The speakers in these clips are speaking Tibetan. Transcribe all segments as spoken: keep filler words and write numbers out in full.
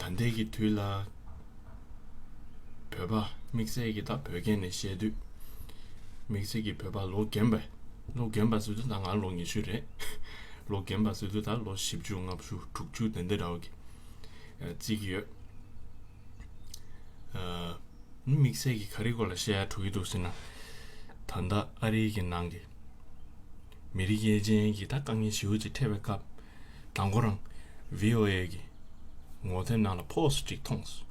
ད་ལྟའི་གི་དུས་ལ་བོད་པ་དམིགས་བསལ་གྱི་ད་བོད་སྐད་ནས་བཤད་དུས། དམིགས་བསལ་གྱི་བོད་པ་ལོ་རྒན་པ། ལོ་རྒན་པ་ཟེར་དུས་ད་ང་ལོ་ཉི་ཤུ་རེད། ལོ་རྒན་པ་ཟེར་དུས་ད་ལོ་བཞི་བཅུ་ལྔ་བཅུ་དྲུག་ཅུ་དེ་འདྲ་འདྲ་བོ་གི་ཨ་བརྩི་གི་ཡོད། ཨ་དམིགས་བསལ་གྱི་ག་རེ་སྐོར་ལ་བཤད་ཡ་འགྲོ་གི་འདུག་ཟེར་ན། ད་ལྟ་ཨ་རིའི་གི་ནང་གི་མི་རིགས་དབྱེ་ཅན་གྱི་ད་དཀའ་ངལ་ཞེ་པོ་ཅིག་འཕྲད་པའི་སྐབས། དང་པོ་རང་བྷི་ཨོ་ཨེ་གི་ངོ་དེབ་ནང་ལ་པོ་སི་ཊི་ཅིག་མཐོང་སོང་།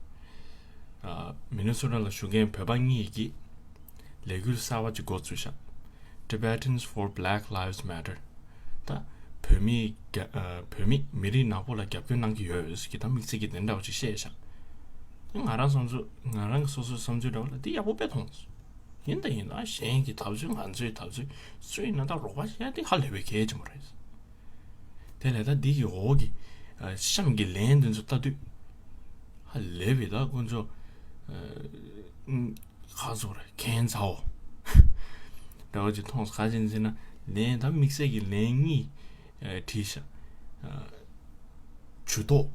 ཨ་མི་ནི་སོ་ཊ་ལ་བཞུགས་མཁན་བོད་པ་གཉིས་ཀྱིས་ལས་འགུལ་གསར་པ་ཅིག་འགོ་བཙུགས་ཤག Tibetans for Black Lives Matter། ད་བོད་མི་རྒྱ་ཨ་བོད་མི་མི་རིགས་ནག་པོ་ལ་རྒྱབ་སྐྱོར་གནང་གི་ཡོད་ཟེར་གྱི་ད་དམིགས་བསལ་གྱི་དེ་འདྲ་བ་ཅིག་བཤད་ཤག་ང་རང་བསམ་ཚུལ་ང་རང་གི་སོ་སོའི་བསམ་ཚུལ་འདྲ་བ་ལ་འདི་ཡག་པོ་དཔེ་མཐོང་སོང་། ཡིན་ད་ཡིན་ད་གཞན་གྱི་འཐབ་རྩོད་ང་ཚོའི་འཐབ་རྩོད་སུ་ཡིན་ན་ད་རོགས་པ་བྱེད་ཡ་དེ་ཧ་ལས་པའི་གལ་ཆེན་པོ་རེད། དེ་ལས་ད་འདི་གི་འོག་གི་ཨ་གཤམ་གྱི་ལན་དེ་ཚོ་ལྟ་དུས་ཧ་ལས་པའི་ད་ཁོང་ཚོ་ཨ་ཁ་ཚོ་རེ་ཁན་ཚའོ་འདྲ་བོ་ཅིག་མཐོང་སོང་། ག་རེ་ཟེར་ན་ལན་ད་དམིགས་བསལ་གྱི་ལན་གཉིས་ཨ་བྲིས་ཤག་ཨ་ཇུས་གཏོགས།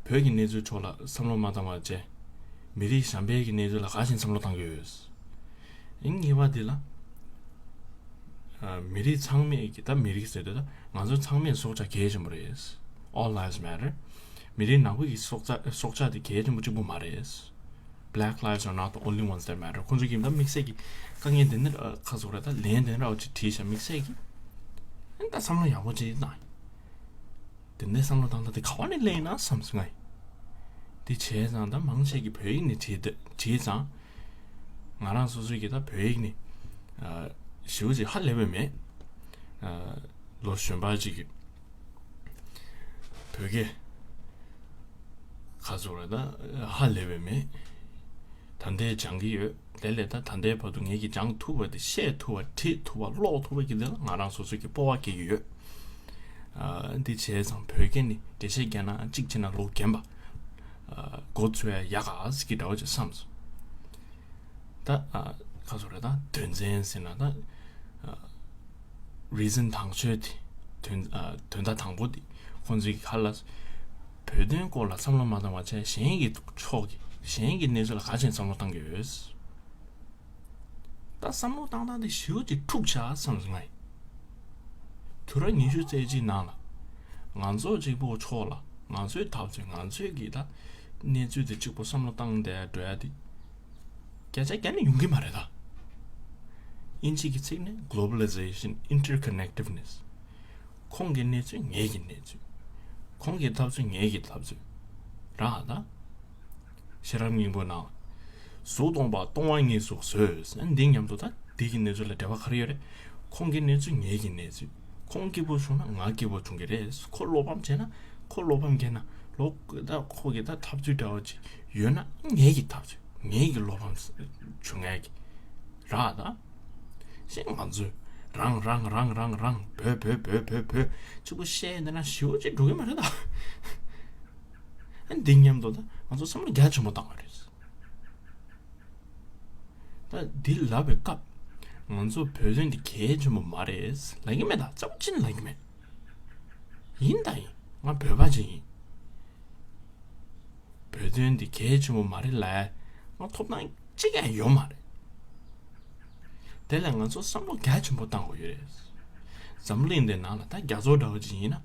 བོད་ཀྱི་གནས་ཚུལ་ཕྱོགས་ལ་བསམ་བློ་མ་བཏང་བ་བཅས། མི་རིགས་གཞན་པའི་གི་གནས་ཚུལ་ལ་ག་བཞིན་བསམ་བློ་བཏང་གི་ཡོད། ཨིན་གཉིས་པ་འདི་ལ་ཨ་མི་རིགས་ཚང་མས་ཀྱི་ད་མི་རིགས་ཟེར་དུས་ད་ང་ཚོ་ཚང་མས་སྲོག་ཆགས་གལ་ཆེན་པོ་རེད། All lives matter། མི་རིགས་ནག་པོ་ཡི་སྲོག་ཆགས་སྲོག་ཆགས་དེ་གལ་ཆེན་པོ་གཅིག་པུ་མ་རེད། Black lives are not the only ones that matter། ཁོང་ཚོ་གིས་ད་དམིགས་བསལ་གྱི་དཀའ་ངལ་འདི་འདྲ་ཁ་ཚུགས་རེད། ད་ལན་འདི་འདྲ་བ་ཅིག་བྲིས་ཤག་དམིགས་བསལ་གྱི་ཨ་ད་བསམ་བློ་ཡག་པོ་ཅིག་བཏང་། དེ་འདྲའི་བསམ་བློ་བཏང་ད་དེ་ག་བ་ནས་སླེབས་ཡིན་ན་བསམ་སོང་ངས། དེ་བྱས་ཙང་ད་མང་ཆེ་གི་བོད་ཡིག་ནས་བྲིས་ཏེ་བྲིས་ཙང་། ང་རང་སོ་སོའི་གི་ད་བོད་ཡིག་ནས་ཨ་ཞེ་པོ་ཅིག་ཧ་ལས་པ་མེད། ཨ་ལོ་གཞོན་པ་ཅིག་གི་བོད་སྐད་ཁ་ཚུགས་རེད་ད་ཧ་ལས་པ་མེད། ད་ལྟའི་སྦྱང་གི་ཡོད། དེ་ལས་ད་ད་ལྟའི་བར་དུ་ངེད་ཀྱིས་སྦྱང་ཐུབ་པ་དེ་བཤད་ཐུབ་པ་བྲིས་ཐུབ་པ་ཀློག་ཐུབ་པ་གི་དེ་ལ་ང་རང་སོ་སོ་གི་སྤོབས་པ་སྐྱེ་གི་ཡོད། ཨ་འདི་བྱས་ཙང་བོད་སྐད་ནི་འགྲེལ་བཤད་རྒྱག་ན་གཅིག་བྱས་ན་ལོ་རྒན་པ་ཨ་འགོ་ཚུགས་ཡ་ཡག་ག་ཟེར་གི་འདྲ་བོ་ཅིག་བསམ་སོང་། ད་ཨ་ག་ཚོད་རེད་ད་དོན་ཚན་ཟེར་ན་ད་ཨ་རི་ཛན་དང་ཤོས་དེ་དོན་ཨ་དོན་དག་དང་པོ་དེ་ཁོང་ཚོའི་གི་ཁ་ལ་བོད་དོན་སྐོར་ལ་བསམ་བློ་མ་བཏང་བ་བྱས་གཞན་གྱི་ཕྱོགས་ཀྱི་གཞན་གྱི་གནས་ཚུལ་ལ་ག་ཚོད་བསམ་བློ་བཏང་གི་ཡོད། ད་བསམ་བློ་བཏང་སྟངས་དེ་ཞེ་པོ་ཅིག་འཁྲུག་ཆགས་བསམ་སོང་ངས། དུས་རབས་ཉི་ཤུ་རྩ་གཅིག་ནང་ལ་ང་ཚོ་གཅིག་པོ་ཕྱོགས་ལ་ང་ཚོའི་འཐབ་རྩོད་ང་ཚོའི་གི་ད་གནས་ཚུལ་དེ་གཅིག་པོ་བསམ་བློ་བཏང་བསྡད་འགྲོ་ཡ་དེ་བརྒྱ་ཆ་བརྒྱ་ནས་ཡོང་གི་མ་རེད་ད། དབྱིན་ཇི་གི་ཚིག་ནི་Globalization Interconnectiveness། ཁོང་གི་གནས་ཚུལ་ངེད་ཀྱི་གནས་ཚུལ། ཁོང་གི་འཐབ་རྩོད་ངེད་ཀྱི་འཐབ་རྩོད། རག་ད། ཤེས་རབ་སྙིང་པོ་ནང་། གཟུགས་སྟོང་པ་སྟོང་བ་ཉིད་གཟུགས་བཟོས། འདི་མཉམ་དུ་ད་འདི་གི་གནས་ཚུལ་ལ་འབྲེལ་བ་ག་རེ་ཡོད་རེད། ཁོང་གི་གནས་ཚུལ་ངེད་ཀྱི་གནས་ཚུལ། ཁོང་སྐྱིད་པོ་བྱུང་ན་ང་སྐྱིད་པོ་བྱུང་གི་རེད། ཁོ་བློ་ཕམ་བྱས་ན་ཁོ་བློ་ཕམ་བྱས་ན་ལོ་ད་ཁོ་གི་ད་འཐབ་རྩོད་འདྲ་བོ་ཅིག་ཡོད་ན་ངེད་ཀྱི་འཐབ་རྩོད་ངེད་ཀྱི་བློ་ཕམ་བྱུང་ངེད་ཀྱི་རག་ད། ཞེས་ང་ཚོས་རང་རང་རང་རང་རང་བོད་བོད་བོད་བོད་བོད་གཅིག་པུ་བཤད་འདི་ན་ཞེ་པོ་ཅིག་འགྲོ་གི་མ་རེད་ད། ཨ་འདི་མཉམ་དུ་ད་ང་ཚོ་བསམ་བློ་རྒྱ་ཆེན་པོ་བཏང་བ་རེད། ད་འདི་ལབ་པའི་སྐབས་ང་ཚོ་བོད་དོན་འདི་གལ་ཆེན་པོ་མ་རེད་ལབ་ཀྱི་མེད་ད། རྩ་བ་ཅིག་ནས་ལབ་ཀྱི་མེད། ཡིན་ད་ཡིན། ང་བོད་པ་ཅིག་ཡིན། བོད་དོན་འདི་གལ་ཆེན་པོ་མ་རེད་ལབ་ང་ཐོབ་ཐང་གཅིག་ཀྱང་ཡོད་མ་རེད། དེ་ལས་ང་ཚོ་བསམ་བློ་རྒྱ་ཆེན་པོ་བཏང་དགོས་ཡོད་རེད། འཛམ་གླིང་འདི་ནང་ལ་ད་རྒྱ་མཚོ་འདྲ་བོ་ཅིག་ཡིན་ན་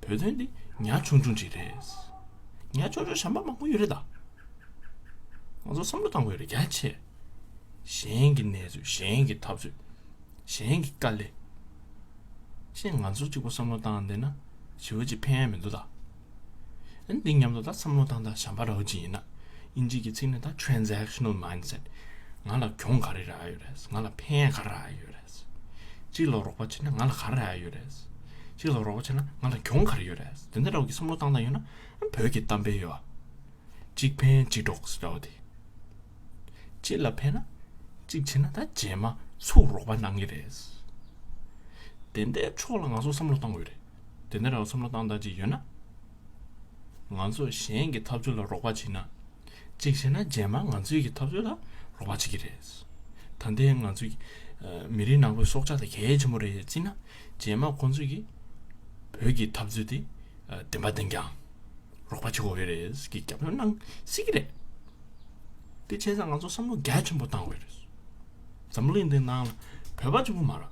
བོད་དོན་འདི་ཉག་ཆུང་ཆུང་ཅིག་རེད། ཉག་ཆུང་ཆུང་གཞན་པ་མང་པོ་ཡོད་རེད་ད། ང་ཚོ་བསམ་བློ་བཏང་དགོས་ཡོད་རེད་རྒྱ་ཆེ། གཞན་གྱི་གནས་ཚུལ་གཞན་གྱི་འཐབ་རྩོད། གཞན་གྱི་དཀའ་ལས། ཅེས་ང་ཚོ་གཅིག་པོ་བསམ་བློ་བཏང་བསྡད་ན་ཞེ་པོ་ཅིག་ཕན་ཡ་མི་འདུག་ད། ཨ་ནི་འདི་མཉམ་དུ་ད་བསམ་བློ་བཏང་སྟངས་གཞན་པ་འདྲ་བོ་ཅིག་ཡིན་ན། དབྱིན་ཇི་གི་ཚིག་ནི་ད་transactional mindset། ང་ལ་གྱོང་ག་རེ་རག་ཡོད་རེད། ང་ལ་ཕན་ཡ་ག་རེ་རག་ཡོད་རེད། གཅིག་ལ་རོགས་པ་བྱས་ན་ང་ལ་ག་རེ་རག་ཡོད་རེད། གཅིག་ལ་རོགས་པ་བྱས་ན་ང་ལ་གྱོང་ག་རེ་ཡོད་རེད། དེ་འདྲ་འདྲ་བོ་གི་བསམ་བློ་བཏང་སྟངས་ཡོད་ན་བོད་ཀྱི་གཏམ་དཔེ་ཡོད་ཨ། གཅིག་ཕན་གཅིག་གྲོགས་ཟེར་བ་དེ། གཅིག་ལ་ཕན་ན་གཅིག་བྱེད་ན་ད་རྗེས་མ་ཚུར་རོགས་པ་གནང་གི་རེད། དེ་འདྲའི་ཕྱོགས་ལ་ང་ཚོ་བསམ་བློ་གཏོང་དགོས་རེད། དེ་འདྲ་ར་བསམ་བློ་བཏང་སྟངས་ཅིག་ཡོད་ན། ང་ཚོ་གཞན་གྱི་འཐབ་རྩོད་ལ་རོགས་པ་བྱེད་ན། གཅིག་བྱེད་ན་རྗེས་མ་ང་ཚོའི་གི་འཐབ་རྩོད་ལ་རོགས་པ་བྱེད་ཀྱི་རེད། ད་ལྟའི་ང་ཚོའི་གི་ཨ་མི་རིགས་ནག་པོའི་སྲོག་ཆགས་དེ་གལ་ཆེན་པོ་རེད་བརྩིས་ན། རྗེས་མ་ཁོང་ཚོས་གི་བོད་ཀྱི་འཐབ་རྩོད་དེ་ཨ་བདེན་པ་བདེན་རྐྱང་། རོགས་པ་བྱེད་དགོས་ཡོད་རེད་ཀྱི་རྒྱབ་སྐྱོར་གནང་སྲིད་ཀྱི་རེད། དེ་བྱས་ཙང་ང་ཚོ་བསམ་བློ་རྒྱ་ཆེན་པོ་བཏང་དགོས་རེད། འཛམ་བུ་གླིང་འདི་ནང་ལ་བོད་པ་གཅིག་པུ་མ་རེད།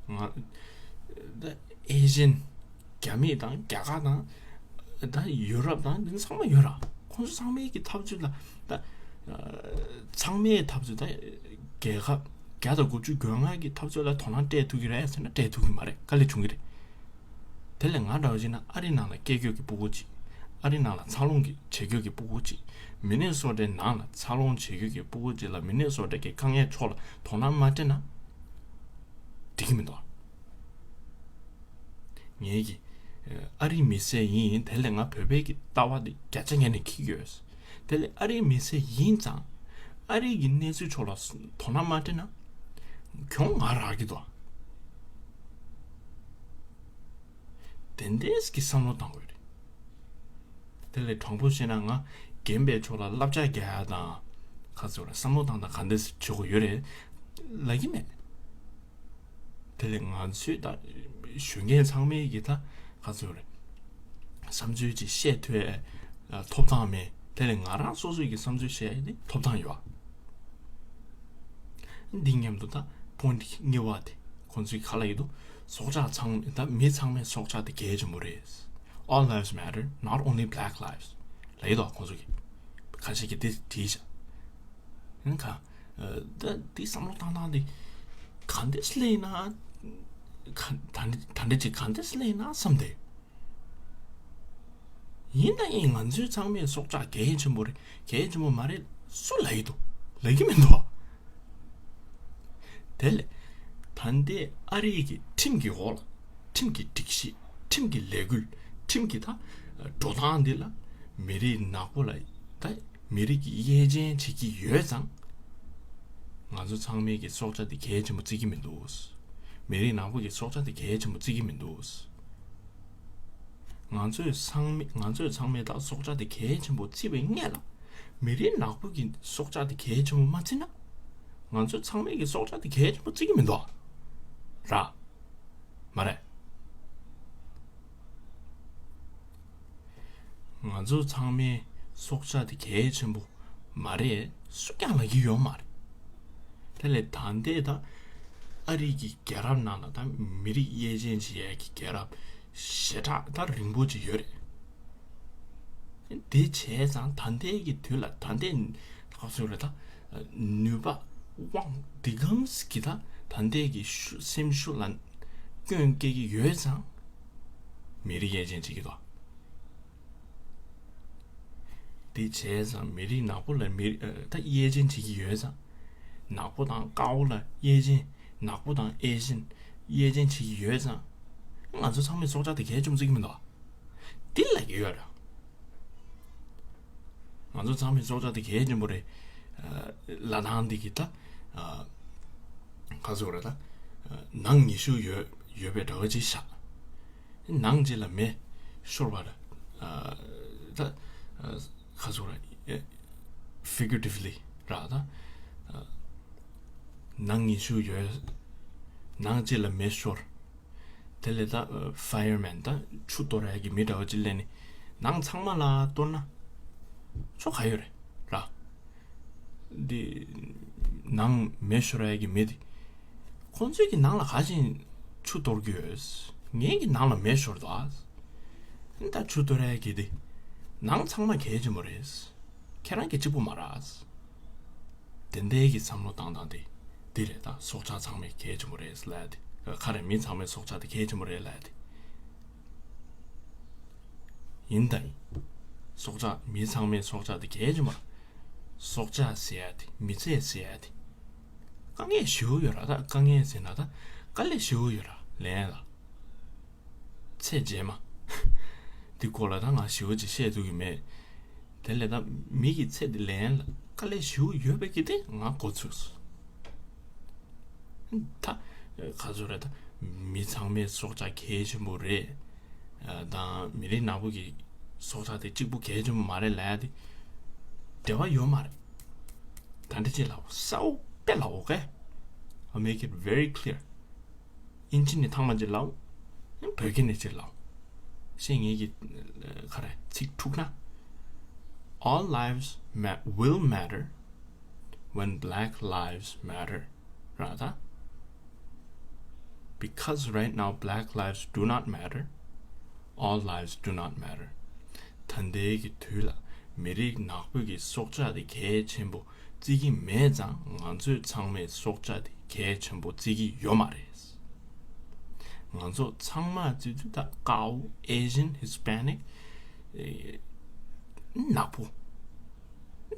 ང་ད་ཨེ་ཤན་རྒྱ་མི་དང་རྒྱ་གར་དང་ད་ཡུ་རོབ་དང་འདི་ཚང་མ་ཡོད་ར། ཁོང་ཚོ་ཚང་མའི་གི་འཐབ་རྩོད་ལ་ད་ཚང་མའི་འཐབ་རྩོད་ད་རྒྱལ་ཁབ་བརྒྱ་དང་དགུ་བཅུ་གོ་ལྔ་གི་འཐབ་རྩོད་ལ་དོ་སྣང་སྤྲད་ཐུབ་ཀྱི་རེད་ཟེར་ན་སྤྲད་ཐུབ་ཀྱི་མ་རེད། དཀའ་ལས་བྱུང་གི་རེད། དེ་ལས་ང་འདྲ་བ་ཅིག་ན་ཨ་རི་ནང་ལ་སྐད་སྐྱོད་ཀྱི་སྤུ་གུ་གཅིག་ཨ་རི་ནང་ལ་འཚར་ལོངས་ཀྱི་བྱེད་སྐྱོད་ཀྱི་སྤུ་གུ་གཅིག་མི་ནི་སོ་ཊའི་ནང་ལ་འཚར་ལོངས་བྱེད་སྐྱོད་ཀྱི་སྤུ་གུ་གཅིག་ལ་མི་ནི་སོ་ཊའི་གི་དཀའ་ངལ་ཕྱོགས་ལ་དོ་སྣང་མ་སྤྲད་ན་འགྲིག་གི་མི་འདུག་ངེད་ཀྱི་ཨ་རིའི་མི་སེར་ཡིན། དེ་ལས་ང་བོད་པའི་གི་ལྟ་བ་འདི་བརྒྱ་ཆ་བརྒྱ་ནས་འཁྱེར་ཡོད། དེ་ལས་ཨ་རིའི་མི་སེར་ཡིན་ཙང་ཨ་རི་གི་གནས་ཚུལ་ཕྱོགས་ལ་དོ་སྣང་མ་སྤྲད་ན་གྱོང་ང་རག་གི་འདུག་དེ་འདྲས་ཀྱི་བསམ་བློ་བཏང་དགོས་རེད། དེ་ལས་དྲང་པོ་བཤད་ན་ང་རྒན་པའི་ཕྱོགས་ལ་བསླབ་བྱ་རྒྱག་ཡ་དང་ག་ཚོད་རེད་བསམ་བློ་བཏང་དང་ག་འདྲས་བྱེད་དགོས་ཡོད་རེད་ལབ་ཀྱི་མེད། དེ་ལས་ང་ཚོས་ད་གཞོན་སྐྱེས་ཚང་མས་ཀྱི་ད་ག་ཚོད་རེད་བསམ་ཚུལ་ཅིག་བཤད་ཐུབ་ཡ་ཐོབ་ཐང་མེད། དེ་ལས་ང་རང་སོ་སོའི་གི་བསམ་ཚུལ་བཤད་ཡ་དེ་ཐོབ་ཐང་ཡོད། འདི་མཉམ་དུ་ད་པོ་ཡིན་ཊི་གཉིས་པ་དེ་ཁོང་ཚོའི་ཁ་ལ་ཡོད་དོ། སྲོག་ཆགས་ཚང་མ་ད་མི་ཚང་མའི་སྲོག་ཆགས་དེ་གལ་ཆེན་པོ་རེད། All lives matter, not only black lives. ལ་ཡོད་དོ་ཁོང་ཚོ་གི་ཁ་ཤས་ཀྱི་དེ་བྲིས་བཞག་ཡིན་ག་ད་དེ་བསམ་བློ་བཏང་སྟངས་དེ་ག་འདྲས་ལས་ན་ག་ད་འདྲས་ཅིག་ག་འདྲས་ལས་ན་བསམ་སྟེ། ཡིན་ན་ཡིན་ང་ཚོའི་ཚང་མའི་སྲོག་ཆགས་གལ་ཆེན་པོ་རེད། གལ་ཆེན་པོ་མ་རེད་སུ་ལབ་ཡི་འདུག་ལབ་ཀྱི་མི་འདུག་དེ་ལས་ད་ལྟའི་ཨ་རིའི་གི་ཁྲིམས་ཀྱི་འོག་ལ་ཁྲིམས་ཀྱི་སྒྲིག་གཞི་ཁྲིམས་ཀྱི་ལས་འགུལ་ཁྲིམས་ཀྱི་ད་འགྲོ་སྟངས་འདི་ལ་མི་རིགས་ནག་པོ་ལ་ད་མི་རིགས་ཀྱི་དབྱེ་འབྱེད་བྱེད་ཀྱི་ཡོད་ཙང་ང་ཚོ་ཚང་མའི་གི་སྲོག་ཆགས་འདི་གལ་ཆེན་པོ་བརྩི་གི་མི་འདུག་མི་རིགས་ནག་པོ་གི་སྲོག་ཆགས་འདི་གལ་ཆེན་པོ་བརྩི་གི་མི་འདུག་ང་ཚོས་ཚང་མ་ང་ཚོས་ཚང་མས་ད་སྲོག་ཆགས་དེ་གལ་ཆེན་པོ་བརྩིས་པའི་སྔོན་ལ། མི་རིགས་ནག་པོ་གི་སྲོག་ཆགས་དེ་གལ་ཆེན་པོ་མ་བརྩིས་ན། ང་ཚོས་ཚང་མས་ཀྱི་སྲོག་ཆགས་དེ་གལ་ཆེན་པོ་བརྩི་གི་མི་འདུག་ར། མ་རེད། ང་ཚོ་ཚང་མས་སྲོག་ཆགས་དེ་གལ་ཆེན་པོ་མ་རེད་སུ་ཀྱང་ལབ་ཀྱི་ཡོད་མ་རེད། དེ་ལས་ད་ལྟའི་ད་ཨ་རི་གི་རྒྱལ་རབས་ནང་ལ་ད་མི་རིགས་དབྱེ་འབྱེད་བྱེད་ཡས་ཀྱི་རྒྱལ་རབས་ཞེ་དྲག་ད་རིང་པོ་ཅིག་ཡོད་རེད། དེ་བྱས་ཙང་ད་ལྟའི་གི་དུས་ལ་ད་ལྟའི་ག་ཚོད་རེད་ད། ནུས་པ་དབང་འདི་གམ་གི་ད་ད་ལྟའི་གི་ཤུ་སེམས་ཤུགས་ལ་སྐྱོན་སྐྱེ་གི་ཡོད་ཙང་། མི་རིགས་དབྱེ་འབྱེད་བྱེད་ཀྱི་འདུག་དེ་བྱས་ཙང་མི་རིགས་ནག་པོ་ལ་མི་རིགས་ད་དབྱེ་འབྱེད་བྱེད་ཀྱི་ཡོད་ཙང་། ནག་པོ་དང་དཀར་པོ་ལ་དབྱེ་འབྱེད། ནག་པོ་དང་ཨེ་ཤན་དབྱེ་འབྱེད་བྱེད་ཀྱི་ཡོད་ཙང་། ང་ཚོ་ཚང་མས་སྲོག་ཆགས་དེ་གལ་ཆེན་པོ་བརྩི་གི་མི་འདུག་འདི་ལབ་ཀྱི་ཡོད་རེད། ང་ཚོ་ཚང་མས་སྲོག་ཆགས་དེ་གལ་ཆེན་པོ་རེད། ལབ་སྟངས་འདི་གི་ད་ག་ཚོད་རེད་ད། ནང་ཉི་ཤུ་ཡོད་ཡོད་པའི་འདྲ་བ་ཅིག་བཞག་ནང་གཅིག་ལ་མེ་ཤོར་བ་ད་ག་ཚོད་རེད། figuratively ར་ད། ནང་ཉི་ཤུ་ཡོད། ནང་གཅིག་ལ་མེ་ཤོར། དེ་ལས་ད་fireman ད་ཆུ་གཏོར་ཡ་གི་མི་འདྲ་བ་ཅིག་སླེབས་ནས་ནང་ཚང་མ་ལ་གཏོར་ན་ཆོ་ག་ཡོད་རེད་ར། འདི་ནང་མེ་ཤོར་ཡ་གི་མི་འདི་ཁོང་ཚོའི་གི་ནང་ལ་ག་བཞིན་ཆུ་གཏོར་གི་ཡོད། ངའི་གི་ནང་ལ་མེ་ཤོར་འདུག་ཨ། ད་ཆུ་གཏོར་ཡ་གི་འདི་ནང་ཚང་མ་གལ་ཆེན་པོ་རེད། ཁྱེད་རང་གི་གཅིག་པུ་མ་རེད། དེ་འདྲའི་གི་བསམ་བློ་བཏང་སྟངས་དེ་འདི་རེད་ད། སྲོག་ཆགས་ཚང་མས་གལ་ཆེན་པོ་རེད་ལབ་ཡ་དེ། ཁ་རེ་མི་ཚང་མས་སྲོག་ཆགས་དེ་གལ་ཆེན་པོ་རེད་ལབ་ཡ་དེ། ཡིན་ད་ཡིན། སྲོག་ཆགས་མི་ཚང་མས་སྲོག་ཆགས་དེ་གལ་ཆེན་པོ་རེད། སྲོག་ཆགས་ཟེར་ཡ་དེ་མི་ཚེ་ཟེར་ཡ་དེ། དཀའ་ངལ་ཞེ་པོ་ཡོད་ར་ད། དཀའ་ངལ་ཟེར་ན་ད་དཀའ་ལས་ཞེ་པོ་ཡོད་ར་ལན་ལ། ཚེ་རྗེས་མ། འདི་སྐོར་ལ་ད་ང་ཞེ་པོ་ཅིག་བཤད་ཐུབ་ཀྱི་མེད། དེ་ལས་ད་མི་གི་ཚེ་འདི་ལེན་ལ་དཀའ་ལས་ཞེ་པོ་ཡོད་པའི་གི་དེ་ང་གོ་ཚོད་སོང་། ད་ག་ཚོད་རེད་ད། མི་ཚང་མས་སྲོག་ཆགས་གལ་ཆེན་པོ་རེད། དང་མི་རིགས་ནག་པོ་གི་སྲོག་ཆགས་དེ་གཅིག་པུ་གལ་ཆེན་པོ་མ་རེད་ལབ་ཡ་དེ་འབྲེལ་བ་ཡོད་མ་རེད། ད་འདི་ཅིག་ལབ་གསལ་པོ་དཔེ་ལབ་ཨོ་ཀེ། I make it very clear. ཨིན་ཇི་ནས་ཐང་མ་ཅིག་ལབ། བོད་སྐད་ནས་ཅིག་ལབ། ཤེས་ངེས་ཀྱི་ཁ་རེ་ཚིག་འཁྲུག་ན། All lives ma- will matter when black lives matter. ར་ད། Because right now black lives do not matter, all lives do not matter. ད་ལྟའི་གི་དུས་ལ་མི་རིགས་ནག་པོ་གི་སྲོག་ཆགས་དེ་གལ་ཆེན་པོ་བརྩི་གི་མེད་ཙང་ང་ཚོས་ཚང་མས་སྲོག་ཆགས་དེ་གལ་ཆེན་པོ་བརྩི་གི་ཡོད་མ་རེད། ང་ཚོ་ཚང་མ་བརྩི་དུས་ད་ཀའོ། Asian, Hispanic, ནག་པོ།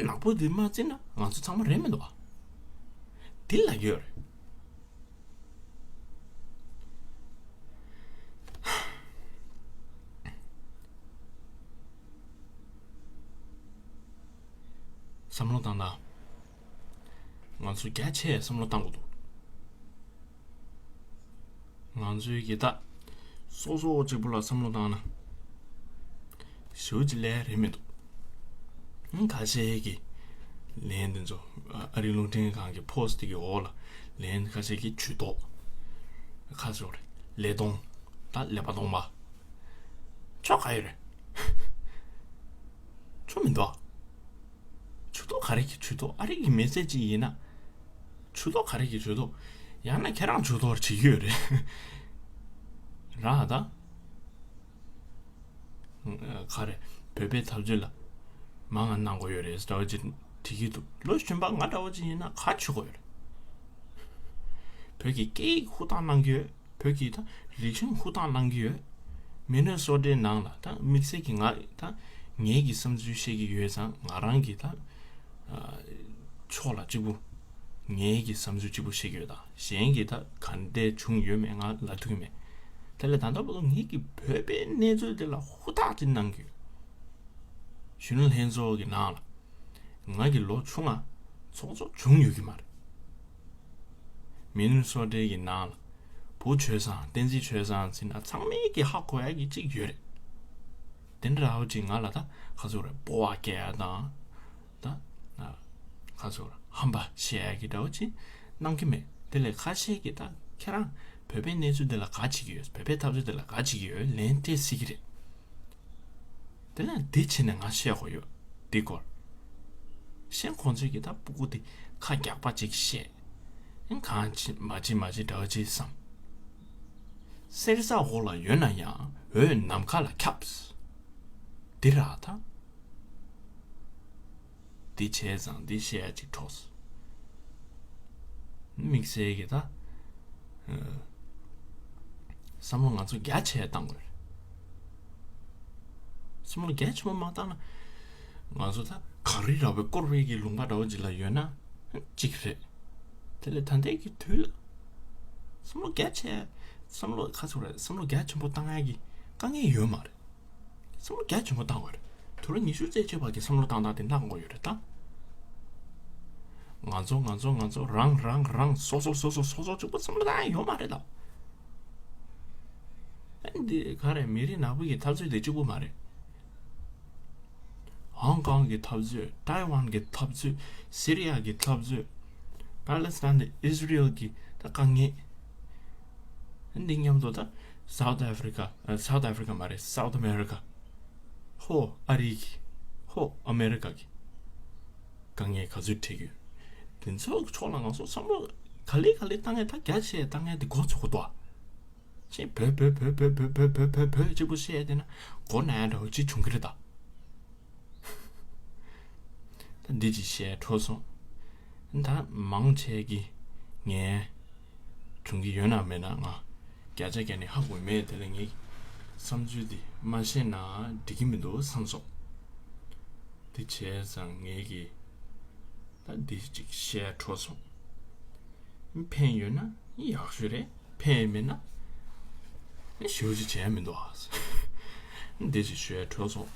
ནག་པོ་དེ་མ་བརྩི་ན་ང་ཚོ་ཚང་མ་རེད་མི་འདུག་ཨ། དེ་ལ་ཡོད་རེད། བསམ་བློ་བཏང་དང་། ང་ཚོ་རྒྱ་ཆེ་བསམ་བློ་བཏང་དགོས་འདུག་ང་ཚོའི་གི་ད་སོ་སོ་གཅིག་པུ་ལ་བསམ་བློ་བཏང་ན་ཞེ་པོ་ཅིག་ལས་རེད་མི་འདུག་ཁ་ཤས་ཀྱི་ལན་འདི་ཚོ་ཨ་རི་རླུང་འཕྲིན་ཁང་གི་ཕོ་སི་ཊི་གི་འོག་ལ་ལན་ཁ་ཤས་ཀྱི་ཇུས་གཏོགས། ཁ་ཤས་རེད་ལས་གཏོང་། ད་ཀླད་པ་གཏོང་པ། ཆོ་ག་ཡོད་རེད། ཆོ་མི་འདུག་ཇུས་གཏོགས་ག་རེ་གི་ཇུས་གཏོགས། ཨ་རི་གི་མི་སེར་ཅིག་ཡིན་ན། ཇུས་གཏོགས་ག་རེ་གི་ཇུས་གཏོགས། ཡང་ན་ཁྱེད་རང་ཇུས་གཏོགས་བྱེད་ཀྱི་ཡོད་རེད། ར་ད། ག་རེ། བོད་པའི་འཐབ་རྩོད་ལ་མང་ང་གནང་དགོས་ཡོད་རེད་འདྲ་བོ་ཅིག་བྲིས་ཀྱི་འདུག་ལོ་གཞོན་པ་ང་འདྲ་བོ་ཅིག་ཡིན་ན་ག་བྱེད་དགོས་ཡོད་རེད། བོད་ཀྱི་སྐད་ཡིག་ཧུར་ཐག་གནང་གི་ཡོད། བོད་ཀྱི་ད་རིག་གཞུང་ཧུར་ཐག་གནང་གི་ཡོད། མི་ནི་སོ་ཊའི་ནང་ལ་ད་དམིགས་བསལ་གྱི་ང་ད་ངེད་ཀྱི་བསམ་ཚུལ་བཤད་ཀྱི་ཡོད་ཙང་ང་རང་གི་ད་ཕྱོགས་ལ་གཅིག་པུ་ངེད་ཀྱི་བསམ་ཚུལ་གཅིག་པུ་བཤད་ཀྱི་ཡོད། ད་གཞན་གྱི་ད་ག་འདྲས་བྱུང་ཡོད་མེད་ང་ལབ་ཐུབ་ཀྱི་མེད། དེ་ལས་ད་ལྟ་བར་དུ་ངེད་ཀྱི་བོད་པའི་གནས་ཚུལ་དེ་ལ་ཧུར་ཐག་ཅིག་གནང་གི་ཡོད། གཞོན་ནུ་ལྷན་ཚོགས་ཀྱི་ནང་ལ་ང་གི་ལོ་ཆུང་ང་ཚོགས་གཙོ་བྱུང་ཡོད་ཀྱི་མ་རེད། མི་ནི་སོ་ཊའི་གི་ནང་ལ་བུ་བྱོས་ཙང་བསྟན་འཛིན་བྱོས་ཙང་ཟེར་ན་ཚང་མས་ཀྱི་ཧ་གོ་ཡ་གི་གཅིག་ཡོད་རེད། དེ་འདྲ་འདྲ་བོ་ཅིག་ང་ལ་ད་ག་ཚོད་རེད་སྤོབས་པ་སྐྱེ་ཡ་དང་། ད་ག་ཚོད་རེད་ཧམ་པ་བཤད་ཡ་གི་འདྲ་བོ་ཅིག་གནང་གི་མེད། དེ་ལས་ཁ་ཤས་ཀྱིས་ད་ཁྱེད་རང་བོད་པའི་གནས་ཚུལ་འདི་ལ་ག་བྱེད་ཀྱི་ཡོད། བོད་པའི་འཐབ་རྩོད་འདི་ལ་ག་བྱེད་ཀྱི་ཡོད་ལན་སྤྲད་སྲིད་ཀྱི་རེད། དེ་ལ་འདི་བྱས་ནས་ང་བཤད་དགོས་ཡོད་འདི་སྐོར། གཞན་ཁོང་ཚོས་ཀྱི་ད་སྤུ་གུ་དེ་ཁ་རྒྱག་པ་ཅིག་བཤད། ཨེ་གང་བྱེད་མ་བྱེད་མ་བྱེད་འདྲ་བ་ཅིག་བསམ། གསེར་ས་འོག་ལ་ཡོད་ན་ཡང་འོད་ནམ་མཁའ་ལ་ཁྱབ། འདི་ར་ད། འདི་བྱས་ཙང་འདི་བཤད་ཡ་ཅིག་འཕྲོགས། དམིགས་བསལ་གྱི་ད། བསམ་བློ་ང་ཚོ་རྒྱ་ཆེ་བཏང་དགོས་རེད། བསམ་བློ་རྒྱ་ཆེན་པོ་མ་བཏང་ན། ང་ཚོ་ད་གངས་རི་ར་བས་བསྐོར་བའི་གི་ལུང་པ་འདྲ་བོ་ཅིག་ལ་ཡོད་ན་གཅིག་རེད། དེ་ལས་ད་ལྟའི་གི་དུས་ལ་བསམ་བློ་རྒྱ་ཆེ། བསམ་བློ་ག་ཚོད་རེད། བསམ་བློ་རྒྱ་ཆེན་པོ་བཏང་ཡ་གི་དཀའ་ངལ་ཡོད་མ་རེད། བསམ་བློ་རྒྱ་ཆེན་པོ་བཏང་དགོས་རེད། དུས་རབས་ཉི་ཤུ་རྩ་གཅིག་པ་གི་བསམ་བློ་བཏང་སྟངས་དེ་གནང་དགོས་ཡོད་རེད་ད། ང་ཚོ་ང་ཚོ་ང་ཚོ་རང་རང་རང་སོ་སོ་སོ་སོ་སོ་སོ་གཅིག་པུ་བསམ་བློ་བཏང་ཡ་ཡོད་མ་རེད་ད། ཨ་ནི་འདི་ག་རེ་མི་རིགས་ནག་པོ་གི་འཐབ་རྩོད་དེ་གཅིག་པུ་མ་རེད། ཧོང་ཀོང་གི་འཐབ་རྩོད། ཏའེ་ཝན་གྱི་འཐབ་རྩོད། སི་རི་ཡ་གི་འཐབ་རྩོད། པ་ལེ་སི་ཐན་དང་ཨིས་ར་ཨེལ་གྱི་ད་དཀའ་ངལ། འདི་མཉམ་དུ་ད་སའུ་ཐི་ཨ་ཧྥི་རི་ཀ་ཨ། སའུ་ཐི་ཨ་ཧྥི་རི་ཀ་མ་རེད། སའུ་ཐི་ཨ་མེ་རི་ཀ་ཧོ་ཨ་རི་གི་ཧོ་ཨ་མེ་རི་ཀ་གི་དཀའ་ངལ་ག་ཚོད་འཕྲད་ཀྱི་ཡོད། དེ་ཚོ་ཕྱོགས་ལ་ང་ཚོ་བསམ་བློ་ག་ལེ་ག་ལེ་བཏང་ཡ་ད་རྒྱ་ཆེ་བཏང་ཡ་དེ་འགོ་ཚུགས་དགོས་འདུག་ཨ། ཅེས་བོད་བོད་བོད་གཅིག་པུ་བཤད་བསྡད་ན་མགོ་ན་ཡ་འདྲ་བོ་ཅིག་བྱུང་གི་རེད་ད། ད་འདི་ཅིག་བཤད་འཕྲོ་སོང་། ད་མང་ཆེ་གི་ངས་བྱུང་གི་ཡོད་ན་མེད་ན་ང་བརྒྱ་ཆ་བརྒྱ་ནས་ཧ་གོ་མེད། དེ་ལས་ངའི་བསམ་ཚུལ་འདི་མ་བཤད་ན་འགྲིག་གི་མི་འདུག་བསམ་སོང་། དེ་བྱས་ཙང་ངས་གི་ད་འདི་ཅིག་བཤད་འཕྲོ་སོང་། ཕན་ཡོད་ན་ཡག་ཤོས་རེད། ཕན་མེད་ན་ཞེ་པོ་ཅིག་བྱས་མི་འདུག་ཨ། འདི་ཅིག་ཞུ་ཡ་འཕྲོ་སོང་།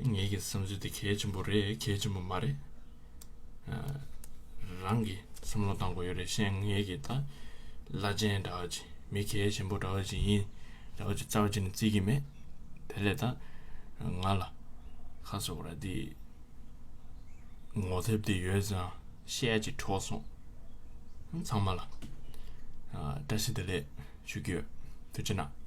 ངེད་ཀྱི་བསམ་ཚུལ་དེ་གལ་ཆེན་པོ་རེད་གལ་ཆེན་པོ་མ་རེད། རང་གི་བསམ་བློ་བཏང་དགོས་ཡོད་རེད། གཞན་ངེད་ཀྱི་ད་བླ་ཆེན་འདྲ་བ་ཅིག་མི་གལ་ཆེན་པོ་འདྲ་བ་ཅིག་ཡིན་འདྲ་བ་ཅིག་རྩ་བ་ཅིག་ནས་བརྩི་གི་མེད། དེ་ལས་ད་ང་ལ་ཁ་སོ་ར་འདི། ངོ་དེབ་དེ་ཡོད་ཙང་བཤད་ཅིག་འཕྲོ་སོང་། ཚང་མ་ལ་ཨ་བཀྲ་ཤིས་བདེ་ལེགས་ཞུ་གི་ཡོད། ཐུགས་རྗེ་གནང་།